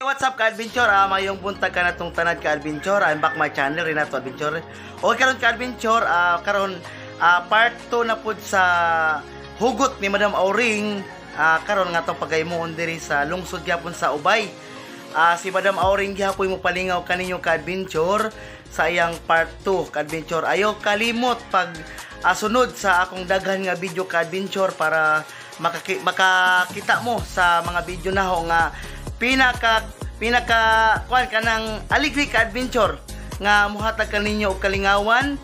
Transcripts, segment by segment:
What's up ka-adventure? Mayong buntag ka na tong tanad ka-adventure. I'm back my channel, Renato Adventure. Okay, karon ka-adventure, karon part 2 na pud sa hugot ni Madam Auring. Karon nga tong pagaymoon diri sa lungsod gyapon sa Ubay. Si Madam Auring gihapon mo palingaw kaninyo ka-adventure sa iyang part 2 ka-adventure. Ayo kalimot pag sunod sa akong daghan nga video ka-adventure para makakita mo sa mga video naho nga pinaka kuan kanang aligri ka adventure nga muhatag kaninyo og kalingawan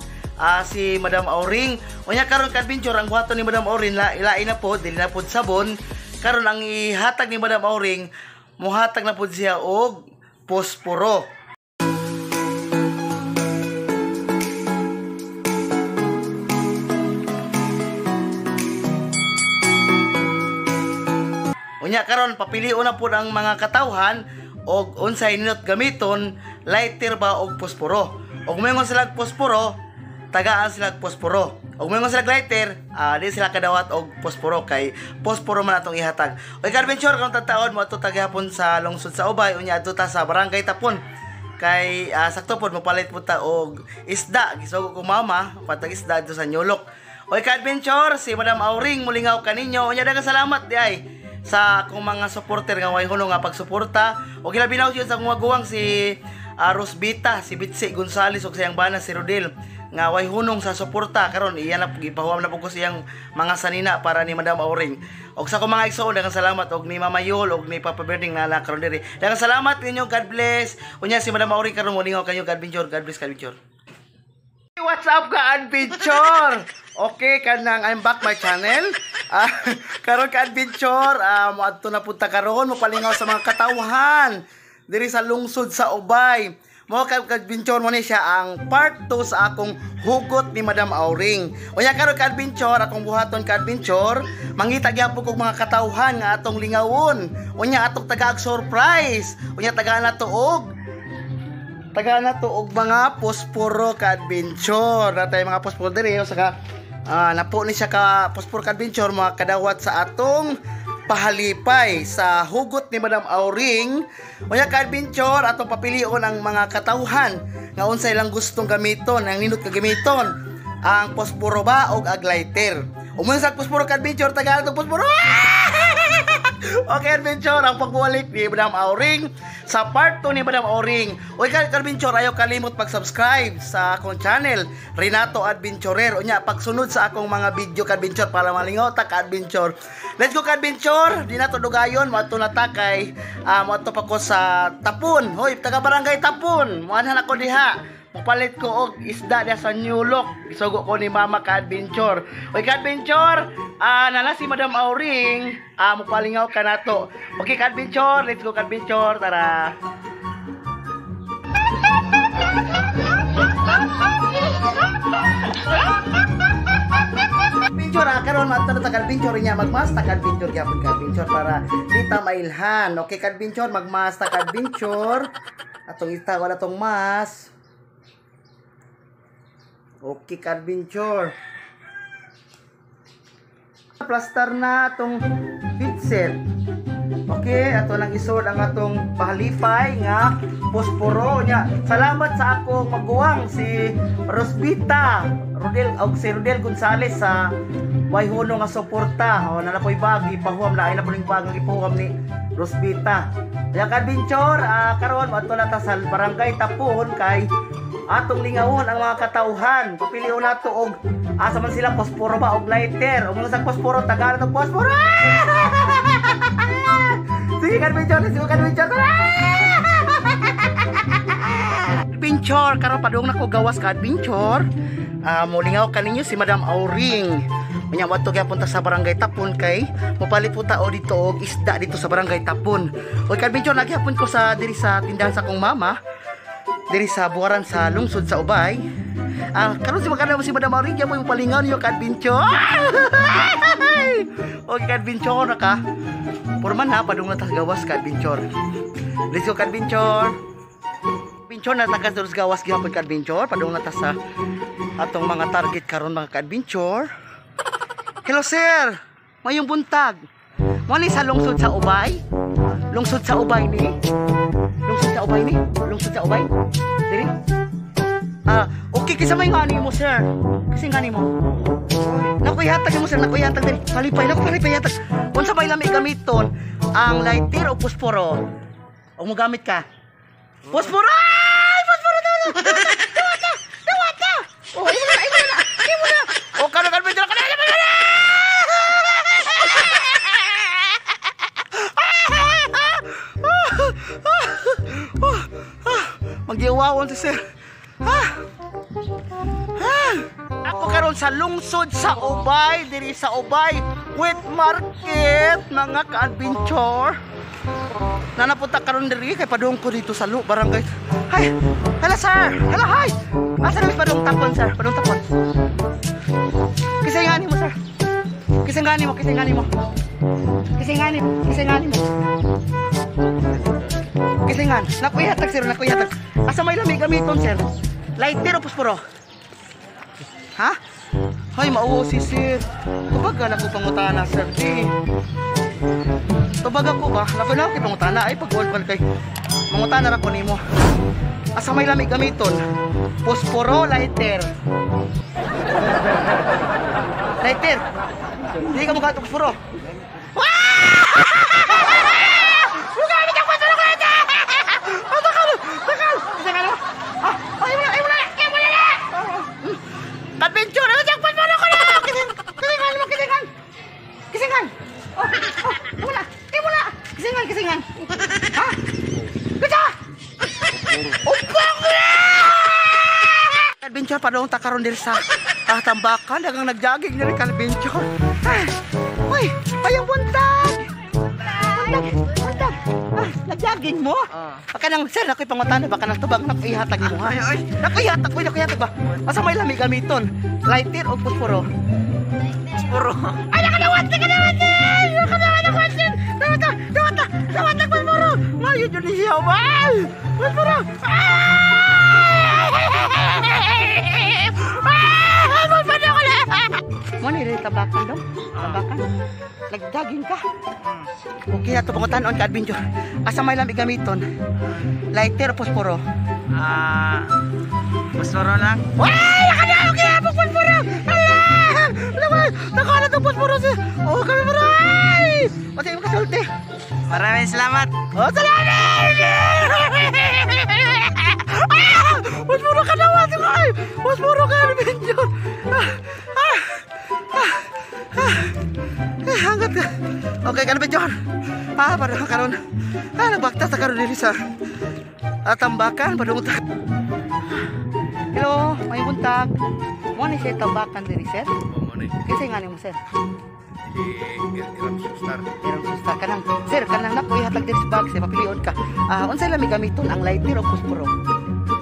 si Madam Auring. Unya karon ka adventure ang buhaton ni Madam Auring ilain na pod, dili na pod sabon. Karon ang ihatag ni Madam Auring, muhatag na pod siya og posporo. Unya karon papilion na pod ang mga katawhan og unsay nindot gamiton, lighter ba og posporo. Og moingon sila posporo, tagaan sila posporo. Og moingon sila lighter, di sila kadawat og posporo kay posporo man atong ihatag. Oy ka-adventure, karon taon mo ato tagahapon sa lungsod sa Ubay, unya adto ta sa barangay Tapon. Kay sakto pod mopalit po ta og isda, gisugo ko mama patag isda dito sa Nyulok. Oy ka-adventure, si Madam Auring mulingaw kaninyo. Unya daghang salamat di ay sa akong mga supporter nga way huno nga pagsuporta. O gilabinaw yun sa akong maguwang si Rosbita, si Bitsi Gonzales ug sa iyang bana si Rodel nga way hunong sa suporta karon iya na gipahuam na pud ko siyang mga sanina para ni Madam Auring. Og sa akong mga igsoon, daghang salamat og ni Mama Yol og ni Papa Berding na karon diri. Daghang salamat ninyo, God bless. Unya si Madam Auring karon molingaw kanyo, God adventure, God bless ka adventure. What's up ka adventure? Okay, kanang I'm back my channel. Karon ka adventure, moadto na punta karon mopalingaw sa mga katawhan diri sa lungsod sa Ubay. Mo ka adventure mo ni siya ang part 2 sa akong hugot ni Madam Auring. Unya karon ka adventure, akong buhaton ka adventure, mangita gyapon kog mga katawhan nga atong lingawon. Unya atong tagaag surprise. Unya tagaan nato og mga posporo ka adventure. Natay mga posporo diri saka napo ni siya ka posporo ka adventure mga kadawat sa atong pahalipay sa hugot ni Madam Auring. Unya ka adventure atong papilion ang mga katawhan nga unsay lang gustong gamiton, ang nindot ka gamiton, ang posporo ba og ag lighter. Umun sa posporo ka adventure, tagaan tong posporo. Okay adventure, ang pagbuwalik ni Madam Auring sa part 2 ni Madam Auring. Uy ka adventure, ayaw kalimot pag-subscribe sa akong channel Renato Adventurer. Unya pagsunod sa akong mga video ka adventure para malingaw ta ka adventure. Let's go ka adventure, di nato dugayon, moadto na ta kay moadto pa ko sa Tapon. Hoy, taga barangay Tapon, moanhan ako diha. Mupalit ko og isda diha sa Nyulok. Gisugo ko ni Mama ka adventure. Oy ka adventure, nala si Madam Auring, mupalingaw ka nato. Okay ka adventure, let's go ka adventure, tara. Adventure, karon maadto ta ka adventure niya, magmasta ka adventure gyapon ka adventure para di ta mailhan. Okay ka adventure, magmasta ka adventure. Atong itaw atong mas. Okay ka adventure. Plaster na atong headset. Okay, ato lang isod ang atong pahalipay nga posporo nya. Salamat sa akong maguwang si Rosbita Rodel og si Rodel Gonzales sa way huno nga suporta. O nana koy bag ipahuam na ay na puning bag ang ipahuam ni Rosbita. Kaya ka adventure, karon moadto na ta sa barangay Tapon kay atong lingawon ang mga katawhan. Papilion nato og asa man sila posporo ba og lighter. Og mga sa posporo tagaan og posporo. Sige ka adventure, sige ka adventure. Adventure karon padung nako gawas ka adventure. Molingaw kaninyo si Madam Auring. Unya wadto kay punta sa barangay Tapon kay mopalit po ta dito og isda dito sa barangay Tapon. Oy ka adventure, nagyapon ko sa diri sa tindahan sa akong mama. Diri sa buwaran sa lungsod sa Ubay. Karon si magkano si Madam Auring, mo yung palingaw niyo ka adventure. Okay ka adventure na ka. Porman ha, padung na tas gawas ka adventure. Let's go ka adventure. Adventure na tagas gawas gihapon ka adventure, padung na tas sa atong mga target karon mga ka adventure. Hello sir, mayong buntag. Mo ni sa lungsod sa Ubay? Lungsod sa Ubay ni? Ubay ni? Lungsod sa Ubay? Diri? Ah, okay, kinsa may ngani mo, sir? Kasi ngani mo. Naku, ihatag mo, sir, naku, ihatag diri. Palipay, naku, palipay ihatag. Unsa may lami gamiton ang lighter o posporo? O mo gamit ka? Posporo! Ay, posporo daw na! Dawata! Dawata! Oh, imo na, imo na, imo na. O karon kan medyo kana na. Magyawawon si sir. Ako karon sa lungsod sa Ubay, diri sa Ubay Wet Market, mga ka-adventure. Nanapunta karon diri kay padung ko dito sa barangay. Hi. Hello sir. Hello, hi. Asa na padung tapon, sir? Padung tapon. Kisay ngani mo, sir? Kisay ngani mo, kisay ngani mo. Kisay ngani, kisay ngani mo. Kisay ngan. Naku ihatag, sir, naku ihatag. Asa may lami gamiton, sir? Lighter o posporo? Ha? Hoy, mauwo si sir. Tubag na ko pangutana, sir. Di. Tubag ako ba? Naku na ako pangutana. Ay, pag-gold man kay. Mangutana ra ko nimo. Asa may lami gamiton? Posporo, lighter. Lighter. Di ka mukha posporo. Mugamit ang posporo lighter! Oh, takal! Takal! Isa ka na? Ah, ay, wala, ay, wala! Ay, wala na! Adventure! Ano siyang posporo ko na? Kisingan mo, kisingan! Kisingan! Oh, oh, wala! Eh, wala! Kisingan, kisingan! Ha? Kita! Upang! Adventure, padung takaron diri sa tambakan. Dagang nag-jogging nila ka adventure. Ay, ay, ang buntag! Buntag! Buntag! Ah, nag-jogging mo? Baka nang, sir, ako'y pangutana, baka nang tubag, naku ihatag mo, ha? Naku ihatag ko, naku ihatag ba? Asa may lami gamiton? Lighter o posporo? Posporo. Ay, nakadawat! Nakadawat! Nakadawat! Nakadawat! Dawat! Dawat! Dawat! Posporo! Ngayon yun siya, wow! Posporo! Posporo ko na! Mo ni rin tabakan daw? Tabakan? Nag-jogging ka? Okay na ito, pangutanon ka, adventure. Asa may lami gamiton? Lighter o posporo? Posporo lang. Ay! Nakadawat! Kaya po posporo! Ala! Nakala itong posporo siya! Oh, kami maray! O, sige, makasulti! Maraming salamat! Oh, salamat! Ah! Posporo ka naman! Ay! Posporo ka, adventure! Hanggat ka. Okay, ka adventure. Ah, parang karon. Ah, nagbaktas na karon diri sa tambakan. Padung ta. Hello, may buntag. Mo ni siya tambakan diri, sir? Mo ni. Kinsa ngani mo, sir? Iram sustar. Iram sustar kanang sir, kanang nako ihatag diri sa bag, sir, papilion ka. Ah, unsay lami gamiton ang lighter o posporo?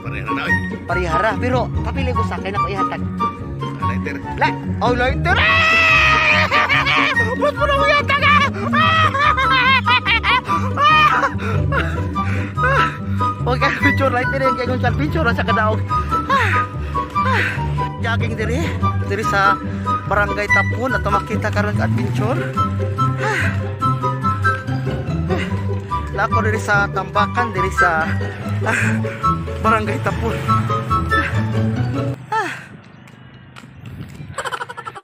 Parehara na oy. Parehara, pero papili ko sa kay nako ihatag. Lighter. La, oh lighter. Posporo ko ihatag. Okay, picture lighter yung kay kung picture sa kadaog. Jogging diri, diri sa Barangay Tapon at makita karon ka adventure. Lako diri sa tambakan diri sa Barangay Tapon.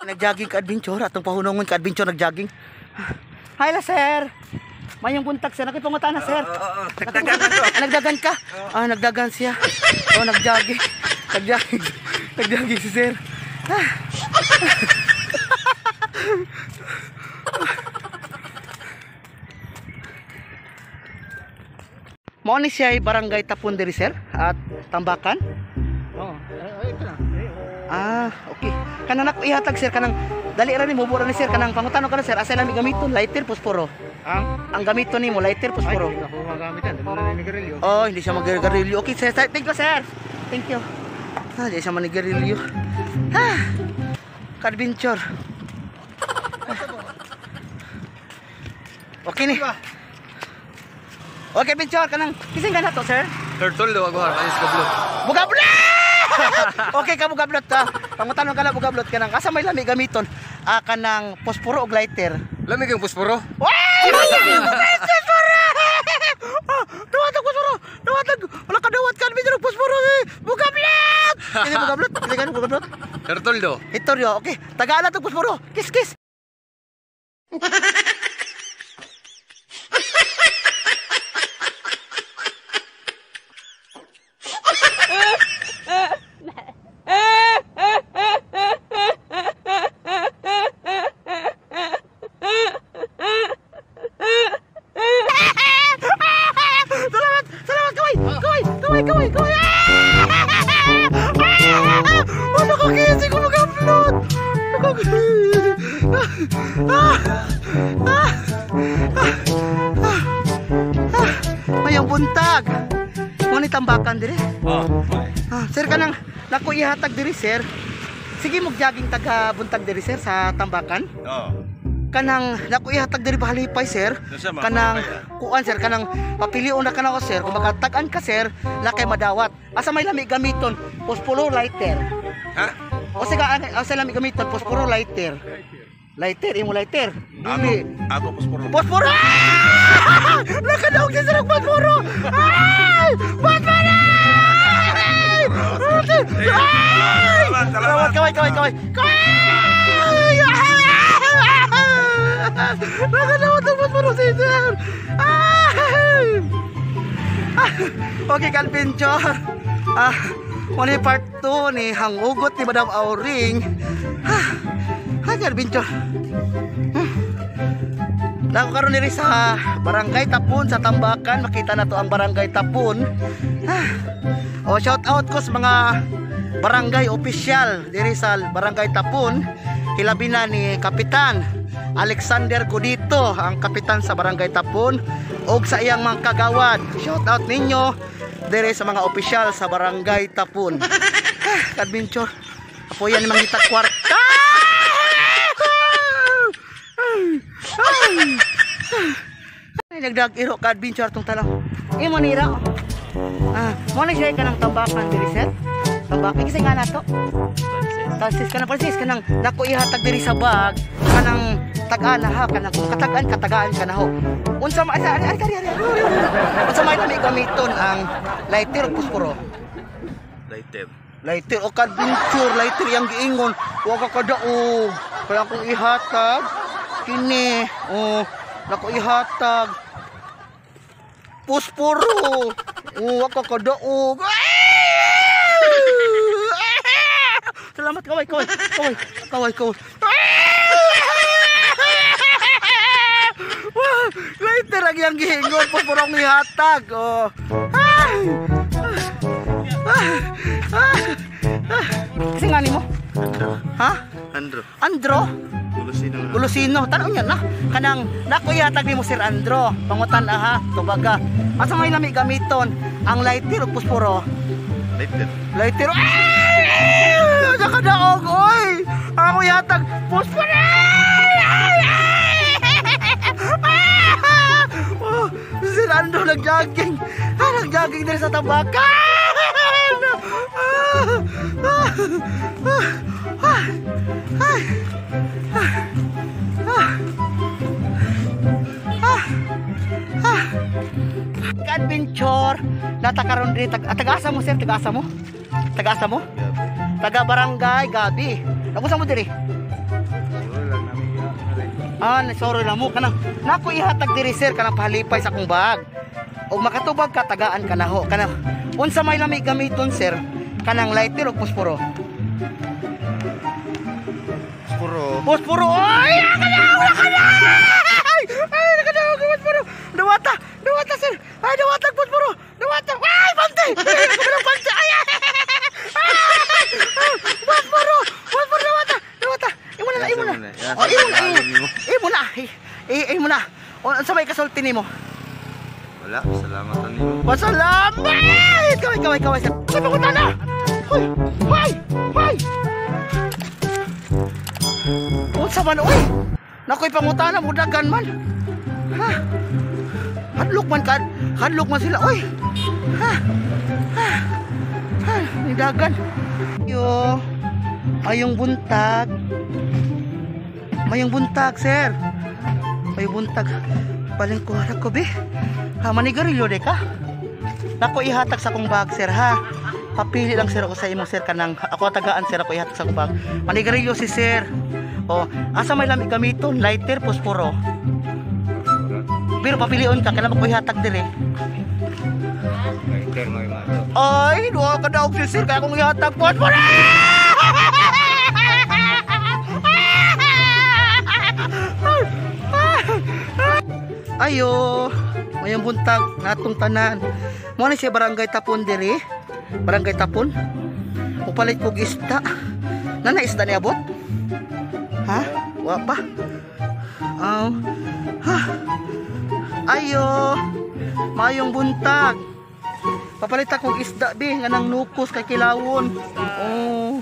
Nagjogging ka adventure atong pahunongon ka adventure nagjogging. Hi la sir. Mayong buntag sir, nakipangutana sir. Nagdagan ako. Nagdagan ka? Ah, nagdagan siya. Oh, nagjogging. Nagjogging. Nagjogging si sir. Mao ni siya ay Barangay Tapon diri sir at tambakan. Oo, ito lang. Ah, okay. Kanang ako ihatag sir kanang dali ra ni mo ni sir kanang pangutano ka na sir asa lami gamiton lighter posporo? Ang gamiton nimo lighter posporo? Ay, hindi ako magamit yan. Hindi mo na ninigarilyo. Oh, hindi siya maggarilyo. Okay sir, thank you sir. Thank you. Ah, hindi siya manigarilyo. Ah. Ka-adventure. Okay ni. Okay, adventure kanang kising ka na to, sir? Turtle daw ako har kay gablot. Bugablot! Okay ka bugablot ta. Pangutanon ka na bugablot kanang asa may lami gamiton? Ah, kanang posporo og lighter. Lami kang posporo? Way! Posporo! Duwatag posporo! Duwatag! Kini mo gablot? Kini ka mo gablot? Hertoldo. Hitorio, okay. Tagaan na tong posporo. Kiss kiss. Salamat! Salamat! Kaway! Kaway! Kaway! Kaway! Kaway! Ah! Ano ko kasi ko mag-upload? Mayong buntag. Mo ni tambakan dire. Oh. Sir kanang nako ihatag diri sir. Sige mo jogging taga buntag diri sir sa tambakan. Oh. Kanang nako ihatag diri bahalipay sir. Kanang kuan sir kanang papilion na kanako sir kung makatag-an ka sir lakay madawat. Asa may lami gamiton? Posporo lighter. Ha? O sige asa lami gamiton posporo lighter. Lighter imo lighter. Dili. Ako posporo. Posporo! Nakadaog siya sa posporo. Ay! Posporo! Ay! Salamat, kaway, kaway, kaway. Kaway! Nakadawat ang posporo si sir. Ay! Okay, ka-adventure. Muna part 2 ni Hangugot ni Madam Auring. Hi, ka-adventure. Nako karon diri sa Barangay Tapon sa Tambakan, makita na to ang Barangay Tapon. O shout out ko sa mga barangay opisyal diri sa Barangay Tapon, hilabi na ni Kapitan Alexander Codito, ang kapitan sa Barangay Tapon, og sa iyang mga kagawad. Shout out ninyo diri sa mga opisyal sa Barangay Tapon. Adventure. Apoyan ni mangita kwarta. Ay, nagdag-iro ka adventure tong talaw. Imo nira. Mo na siya kanang tambakan diri sir. Tambakan kasi nga nato. Francis kanang Francis kanang nako ihatag diri sa bag kanang tag-an ha kanang kung katagaan katagaan ka na ho. Unsa ma ari ari ari. Unsa may lami gamiton ang lighter o posporo? Lighter. Lighter o ka-adventure, lighter yang giingon. Wa ka kadaog. Kaya akong ihatag kini. Oh, nako ihatag posporo. Oh, wa ka kadaog. Salamat, kaway, kaway, kaway, kaway, kaway. Lighter ang iyang gihingon, posporo ang ihatag. Oh. Kasi nga ni mo? Andro. Ha? Andro. Andro? Gulusino. Gulusino. Tanong niya na. Kanang nako ihatag ni mo Sir Andro. Pangutan aha, tubaga. Asa may lami gamiton ang lighter o posporo? Lighter. Lighter. Ay! Nakadaog oy. Ako ihatag posporo. Oh, Sir Andro nagjogging. Nagjogging din sa tambakan. Ka-adventure natakaron diri taga-asa mo sir, taga-asa mo? Taga-asa mo? Taga Barangay Gabi. Nakusa mo diri? Sorry lang mo kanang nako ihatag diri sir kanang pahalipay sa akong bag. Og makatubag ka tagaan ka naho kanang unsa may lami gamiton sir kanang lighter o posporo? Posporo. Posporo. Ay, nakadaog na. Ay, nakadaog ang posporo. Dawata, dawata sir. Ay, dawata ang posporo. Dawata. Ay, pante. Ay, ako pante. Ay, posporo. Posporo dawata. Dawata. Imo na, imo na. Oh, imo na. Imo na. Imo na. Unsa may kasulti nimo? Wala, salamat nimo. Pasalamat! Kaway, kaway, kaway sir. Ay, pakunta na. Hoy, hoy, hoy. Unsa man oy? Nakoy pangutana mo dagan man. Ha? Hadlok man ka, hadlok man sila oy. Ha? Ha? Ha, nidagan. Yo. Ayong buntag. Mayong buntag, sir. Mayong buntag. Palengko ko be. Ha, manigarilyo de ka. Nako ihatag sa akong bag, sir, ha. Papili lang sir ako sa imo sir kanang ako tagaan sir ako ihatag sa kubag. Manigarilyo si sir. Oh, asa may lami gamiton? Lighter, posporo. Pero papilion ka kailangan ko ihatag dire. Lighter may mato. Ay, duha ka daw si sir kaya akong ihatag posporo. Ayo, mayong buntag natong tanan. Mo ni siya barangay Tapon diri. Barangay Tapon. Upalit kog isda. Nana isda ni abot? Ha? Wa pa. Aw. Ha. Ayo. Mayong buntag. Papalit akong isda bi nga nang nukos kay kilawon. Oh.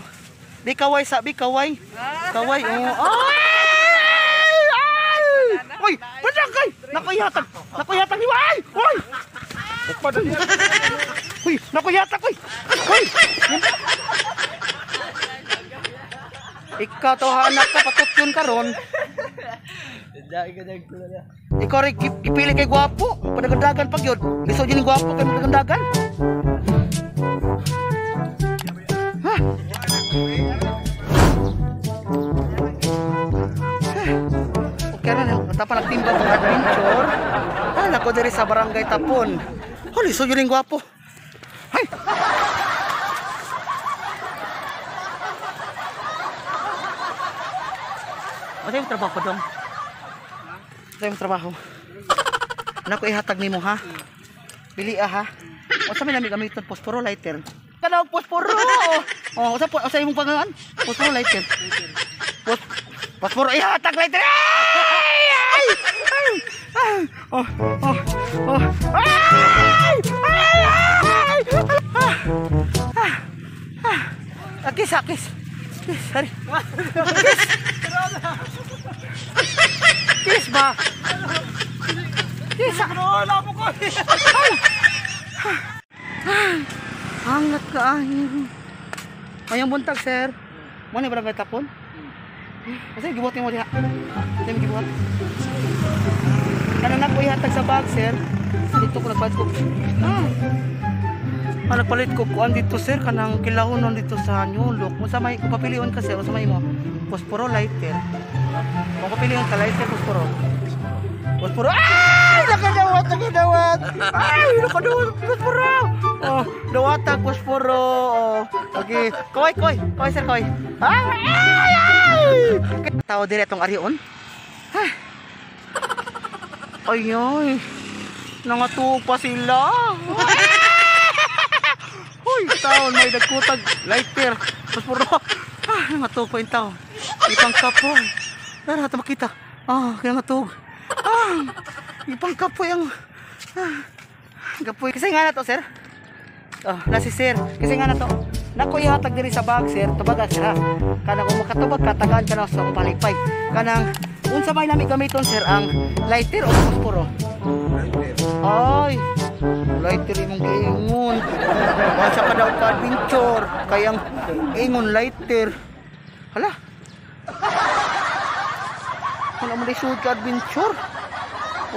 Di kaway sa bi kaway. Kaway oh. Ay! Ay! Oy, barangay. Nakuyatak. Nakuyatak ni ay! Oy! Uy, nakuyatak oy. Uy. Ikaw to anak ka patutyon karon. Ikaw rin gipili kay gwapo, padagandagan pag yun. Lisod yun yung gwapo kay padagandagan. Ha? Okay na, natapa nagtimba pang adventure. Ah, nako diri sa barangay Tapon. Holy, lisod yun yung gwapo. Hay! Ano yung trabaho ko dong? Ano yung trabaho? Ano ko ihatag nimo ha? Pili ah ha? O sa may nami gamiton posporo lighter. Kanang posporo. Oh, usa po usa imong pangalan? Posporo lighter. Posporo ihatag lighter. Ay! Ay! Ay! Oh, oh, oh. Ay! Ay! Ay! Ah! Ah! Ah! Kiss, kiss. Kiss, sorry. Kiss. Kiss ba? Kiss. Wala mo ko. Hangat ka ay. Mayong buntag sir. Mo ni barangay Tapon? Kasi gibuhat nimo diha. Kasi gibuhat. Kana na ko ihatag sa bag sir. Dito ko nagpalit ko. Ah. Nagpalit ko kuan dito sir kanang kilahonon dito sa Nyulok. Unsa may kung papilion ka sir, unsa may mo? Posporo lighter. Kung papilion ka lighter posporo. Posporo. Ay, nakadawat, nakadawat. Ay, nakadawat posporo. Oh, dawatag posporo. Oh, okay. Koy, koy, koy sir, koy. Ay, ay, ay. Tao dire atong arion. Ay. Ay, ay. Nangatuog pa sila. Hoy, taon may nagkutag lighter. Posporo. Ah, nangatuog pa yung tao. Ipang kapoy. Tara, ito makita. Ah, kaya nangatuog. Ah, ipang kapoy ang kapoy. Kasi nga na to, sir. Oh, na si sir. Kasi nga na to. Nako ihatag diri sa bag, sir. Tubaga sir ha. Kanang kung makatubag ka, tagaan ka na sa palipay. Kanang unsa may lami gamiton sir ang lighter o posporo? Lighter. Ay, lighter imong giingon. Basa ka daw ka adventure. Kayang ingon lighter. Hala. Wala mo lisod ka adventure.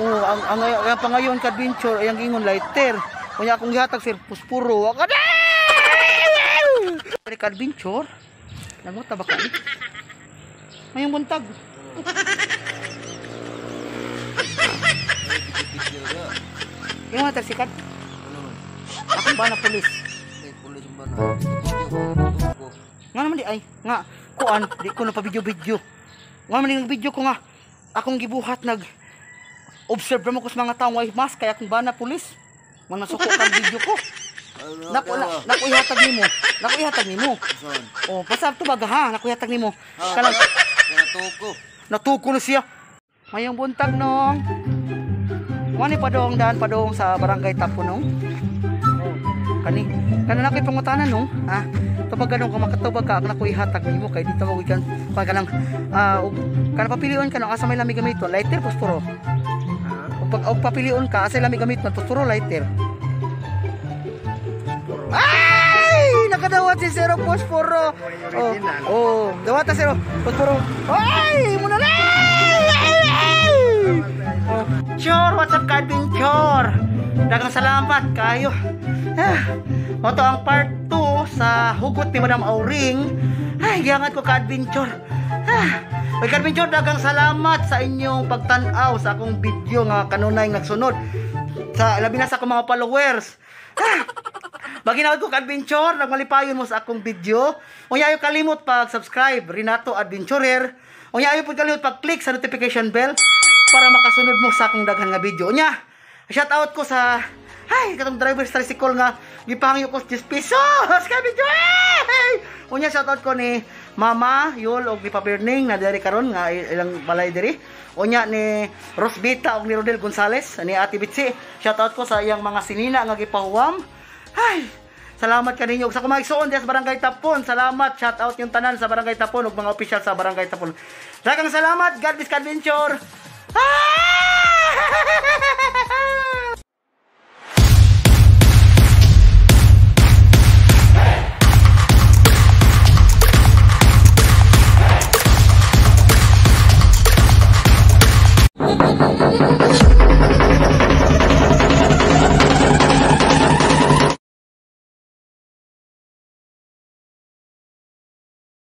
Oh, ang pangayon ka adventure ay ang ingon lighter. Kunya akong gihatag sir posporo. Wa ka na. Ka adventure. Nanguta ba ka? Mayong buntag. Yung mga sikat. Ako ba na pulis? Ay, pulis ba na? Nga naman di ay. Nga, kuan, di ko na pa video-video. Nga naman di video ko nga. Akong gibuhat nag observe mo ko sa mga taong way mask kaya akong ba na pulis. Nga nasuko kang video ko. Nako, nako ihatag nimo. Nako ihatag nimo. Oh, basta tubag ha, nako ihatag nimo. Kanang natuko. Natuko na siya. Mayong buntag nong. Wani padong daan padong sa barangay Tapon nong. Kani kana na koy pangutana nong, ha. Tubag ganong kung makatubag ka nako ihatag nimo kay dito mo gikan pa kanang kana papilion ka no asa may lami gamiton lighter posporo. Og pag og papilion ka asa lami gamiton posporo lighter. Ay! Nakadawat si Zero Posporo. Oh, oh, dawat ta Zero Posporo. Ay, muna na. Oh, Chor, what's up ka adventure? Daghang salamat kayo. Mao to ang part 2 sa hugot ni Madam Auring. Ay, giangat ko ka-adventure. Oy, ka-adventure, daghang salamat sa inyong pagtan-aw sa akong video nga kanunay nagsunod. Sa labi na sa akong mga followers. Baginaw ko ka-adventure, nagmalipayon mo sa akong video. Unya ayo kalimot pag-subscribe, Renato Adventurer. Unya ayo pud kalimot pag-click sa notification bell para makasunod mo sa akong daghan nga video. Unya, shout out ko sa ay katong driver sa tricycle nga gipangyo ko 10 pesos ka video. Hey! Unya shout out ko ni Mama Yul og ni Papirning na diri karon nga ilang balay diri. Unya ni Rosbita og ni Rodel Gonzales ni Ate Bitsi. Shout out ko sa iyang mga sinina nga gipahuwam. Ay, salamat kaninyo. Sa akong mga igsuon diha sa Barangay Tapon. Salamat, shout out yung tanan sa Barangay Tapon ug mga official sa Barangay Tapon. Daghang salamat. God bless ka-adventure. Ah!